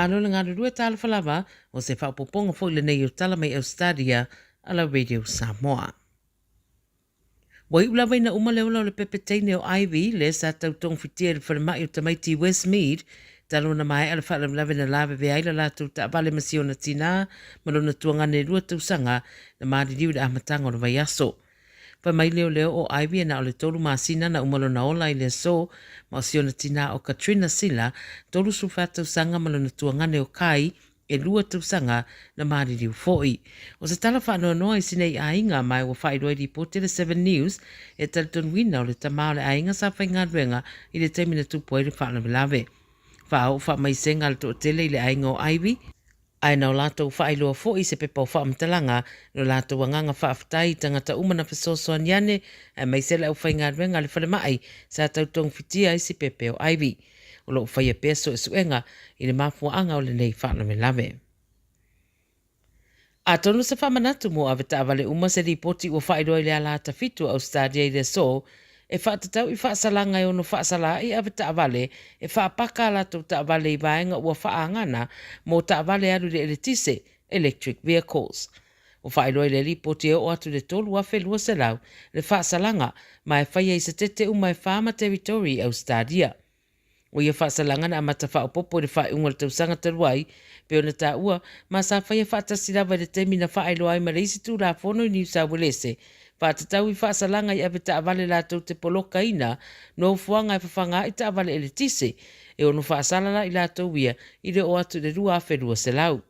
Malo le galulue talofa lava, o se faaopoopoga foi lenei o tala mai Australia a la Radio Samoa. Ua iu lava ina uma le ola o le pepe teine o Ivy, lea sa tau togofitia i le falemai o tamaiti i Westmead, talu ona maea le faalavelave na lavevea ai le latou taavale ma si ona tinā ma lona tuagane e lua tausaga na maliliu i le amataga o le vaiaso. Fai mai leoleo o Ivy e na o le tolu masina na uma lona ola i le aso, ma o si ona tinā o Katrina Sila, 34 tausaga ma lona tuagane o Kai, e lua tausaga na maliliu foi. O se tala faanoanoa i si nei aiga ma ua faailoa i lipoti a le Seven News e talitonuina o le tama o le aiga sa faigaluega i le taimi na tupu ai le faalavelave. Faaoo faamaisega a le toatele i le aiga o Ivy, ae na o latou faailoa foi i se pepa o faamatalaga lo latou agaga faafetai i tagata uma na fesoasoani ane aemaise le aufaigaluega a le falemai sa tau togofitia ai si pepe o Ivy. O lo o faia pea suesuega i le mafuaaga o lenei faalavelave. Atonu se faamanatu mo avetaavale uma se lipoti ua faailoa i le ala ata fitu a Ausetalia i le aso e faatatau i faasalaga e ono faasala ai avetaavale e faapaka a latou taavale i vaega ua faaagana mo taavale alu i le eletise, electric vehicles. Ua faailoa i le lipoti e oo atu i le 3,200 le faasalaga ma e faia i se tete uma e fa ma territory i Ausetalia. O ia faasalaga na amata faaopoopo i le faaiuga o le tausaga talu ai, pei ona taua, ma sa faia faatasi lava i le taimi na faailoa ai ma le isi Tulafono i Niu Sauelese, faatatau i faasalaga i avetaavale latou te polokaina nofoaga e fafaga ai taavale eletise, e ono faasala la i latou ia i le oo atu i le 2,200.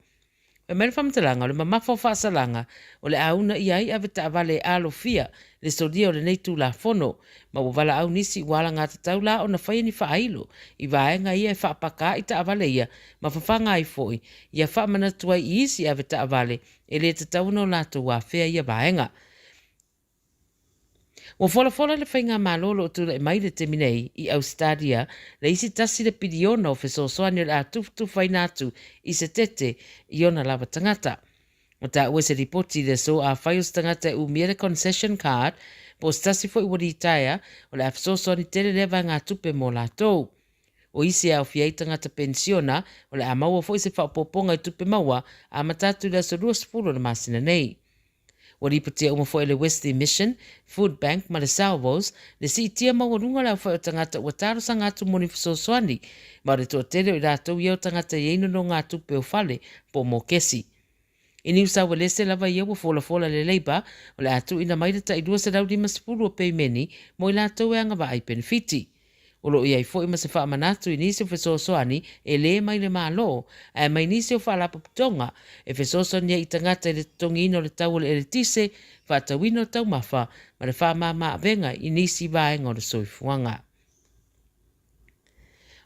Fai mai le faamatalaga, o le mamafa o faasalaga o le a uunaia ai avetaavale e alofia le solia o lenei Tulafono, ma ua valaau nisi ua alagatatau la ona faia ni faailo i vaega ia e faapaka ai taavale ia ma fafaga ai foi ia faamanatu ai i isi avetaavale e le tatau ona o latou afea ia vaega. Ua folafola le faigamalo o lo o tulai mai i le taimi nei i Ausetalia le isi tasi le piliona o fesoasoani o le a tufutufaina atu i se tete i ona lava tagata. Ua taua i se lipoti i le aso afai o se tagata e umia le concession card po o se tasi foi ua litaea, o le a fesoasoani tele lea vaegatupe mo latou. O isi e aofia ai tagata penisiona, o le a maua foi se faaopoopoga i tupe maua amata atu i le aso 20 o le masina nei. Ua lipotia uma foi e le Wesley Mission, Food Bank ma le Salvos le siitia maualuga o le aofai o tagata ua talosaga atu mo ni fesoasoani, ma o le toatele o i latou ia o tagata e i ai nonogatupe o fale po o mokesi. I Niu Sauelese lava ia ua folafola le Labour o le a tuuina mai le tai 250 o peimeni mo i latou e agavaa i penefiti. O lo o i ai foi ma se faamanatu i nisi o fesoasoani e lē mai le Malo ae mai nisi o faalapotopotoga e fesoasoani ai i tagata i le totogiina o le tau o le eletise, faatauina o taumafa ma le faamāmā-avega i nisi vaega o le soifuaga.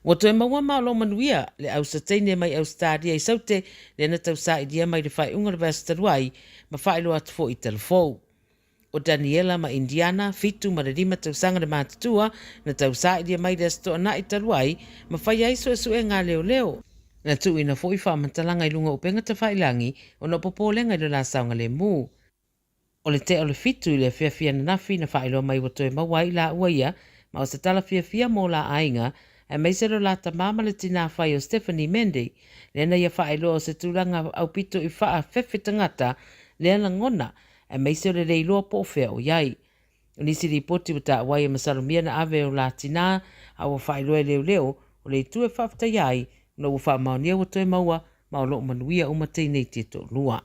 Ua toe maua ma o lo o manuia le ausateine mai Ausetalia i Saute lea na tausailia mai le faaiuga o le vaiaso talu ai ma faailoa atu foi i Talafou. O Daniela ma Indiana, fitu ma le lima tausaga le matutua, na tausailia mai le Aso Toonai talu ai ma fai ai suesuega a leoleo. Na tuuina foi faamatalaga i luga o upega tafailangi ona o popolega i lo la saogalemu. O le tea o le fitu i le afiafi ananafi na faailoa mai ua toe maua ai i laua ia ma o se tala fiafia mo la aiga aemaise lo la tama ma le tinā whai o Stephanie Mendy lea na ia faailoa o se tulaga aupito i faafefe tagata lea lagona aemaise o le le iloa po o fea o i ai. O nisi lipoti ua taua ai e masalomia na ave o la tinā a ua faailoa e leoleo o le itu e faafetaia ai ona ua faamaonia ua toe maua ma o lo o manuia uma teinei te toalua.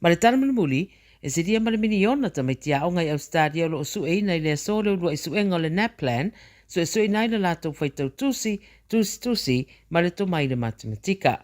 Ma le tala mulimuli, e silia ma le miliona tamaiti aoga i Ausetalia o lo o sueina i le aso o le uluai suega o le NAPLAN, suesueina ai le latou faitau tusi, tusitusi ma le tomai i le matematika.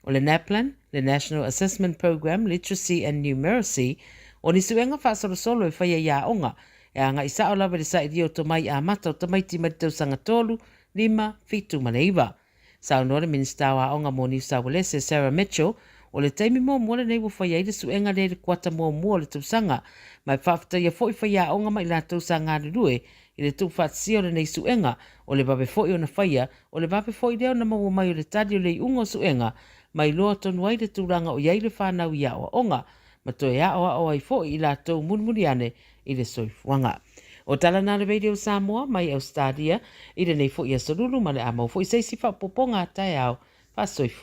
O le NAPLAN, le National Assessment Program Literacy and Numeracy, o ni suega faasolosolo e faia i aoga, e agai sao lava i le sailia o tomai amata o tamaiti mai le tausaga 3, 5, 7 ma le 9. Saunoa le Minisita o Aoga mo Niu Sauelese, Sarah Mitchell, o le taimi muamua lenei ua fai ai le suega lea i le kuata muamua o le tausaga, ma e faafetaia foi faiaoga ma i latou sa galulue i le tuufaatasia o lenei suega, o le vave foi ona faia, o le vave foi lea ona maua mai o le tali o le iuga o suega, ma iloa tonu ai le tulaga o i ai le fanau i aoaoga, ma toe aoao ai foi i latou mulimuli ane i le soifuaga. O tala na le Radio Samoa mai Australia i lenei foi aso Lulu ma le a maua foi se isi faaopoopoga a taeao. Faasoifua.